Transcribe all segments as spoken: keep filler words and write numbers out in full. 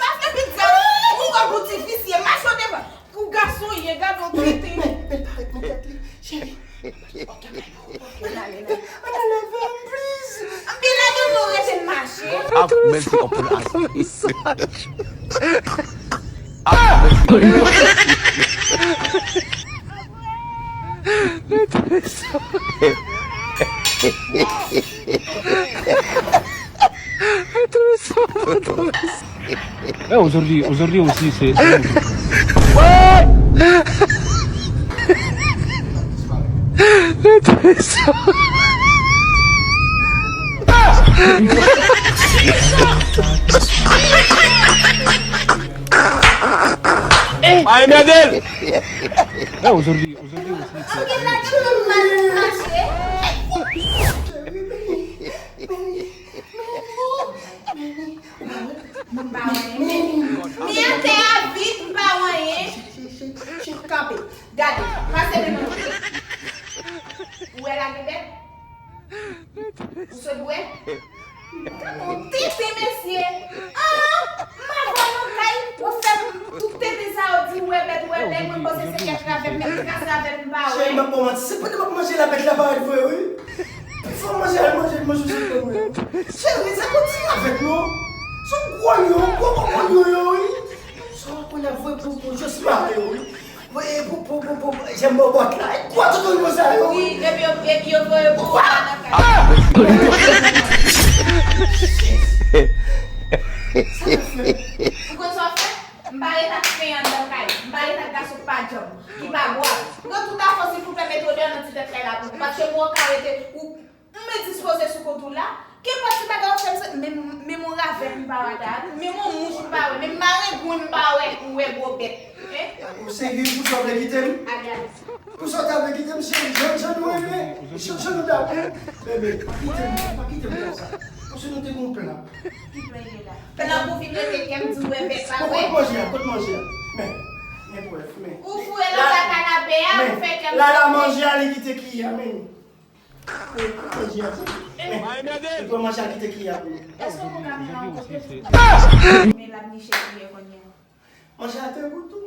Pase pizza, ou wè pou ti fi se mache w devan. Pou gason ye, gade w tenten. Men, men, men, parèt, men tèt li. Cheri. Ok, men, ok, men, ale, men. Ann ale, men, please. Ann ale, men, nou rete n mache. Have mercy upon us. Have mercy upon us. Eh, aujourd'hui, aujourd'hui aussi, c'est, c'est Ay, mèdèl! Eh, aujourd'hui, aujourd'hui aussi, c'est, M pa wè anyen. Mi atè a vid, m pa wè anyen. Cheri, cheri, cheri, kanpe. Gade, pase men mwen. Ou wè la gen bèt? Ou sot bwè? Gade yon tenten, mesye. Ah, m ap wè nan kay, ou fè m tout tenten sa yo di ou wè bèt, ou wè bèt, mwen panse se kèk ravèt, men kras ravèt m pa wè. Cheri, m ap ba w manti. Se pandan m ap manje la bèt la parèt vre, wi. Pifò manje al manje, manje sou kò mwen. Cheri, se kontinye avèk non. Se yon gwo lyon, gwo gwo gwo lyon yo, wi. Sa w ap pran la vre pou, pou jis mare yo, wi. Pou, pou, pou, pou, pou, jan m bòbòt la. Kwa tout moun konsa yo? Wi, epi yo, epi yo voye pou ou la nan kay. Ou konn sa w fè? M pa ret ak fen anndan kay. M pa ret ak gason ki pa djanm, ki pa bwè. Pran tout afè silvouplè, mete w deyò nan ti tèt kay la pou mwen. Paske mwen ka rete ou M dispoze sou kont ou la. Gen pati bagay w fè m sa, menm, menm yon ravèt m pa wè ta, menm yon mouch m pa wè, menm marengwen m pa wè, ou wè gwo bèt. Hein? Ou serye pou sa w vle kite m? Pou sa w ta vle kite m, cheri, jan, jan nou renmen, jan, jan nou dakò, bebe, pa kite m, pa kite m konsa. Paske nou te gen yon plan. Ki plan ye la? Plan pou vin rete kè m di w wè bèt la, wè. Kot manje a, kot manje a? Men, men pwèf, men. Ou foure nan sa kanape a, ou fè kè m. Lala manje a, li kite ki a, men. Manje a kite ki a pou nou. Èske w ka mennen yon kote pou men l ap niche kiyè kounye a? Manje a te gou tou.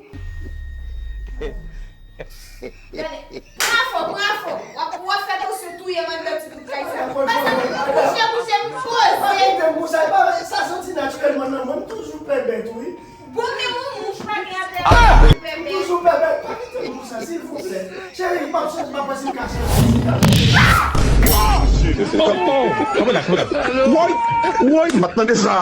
Gade, pran fò, pran fò. W ap, w ap fè tansyon touye m anndan ti bout kay sa. Pase m kouche, kouche m poze. Pa kite m konsa, e pa, sa soti natirèlman nan mwen, m toujou pè bèt wi. Bon, men yon mouch pa gen atè pou pèpè. Toujou pèpè, pa kite m konsa, silvouplè. Cheri, m ap chanje, m ap wè si m ka chanje. Oh, oh, oh, woy, woy, m ap tande sa.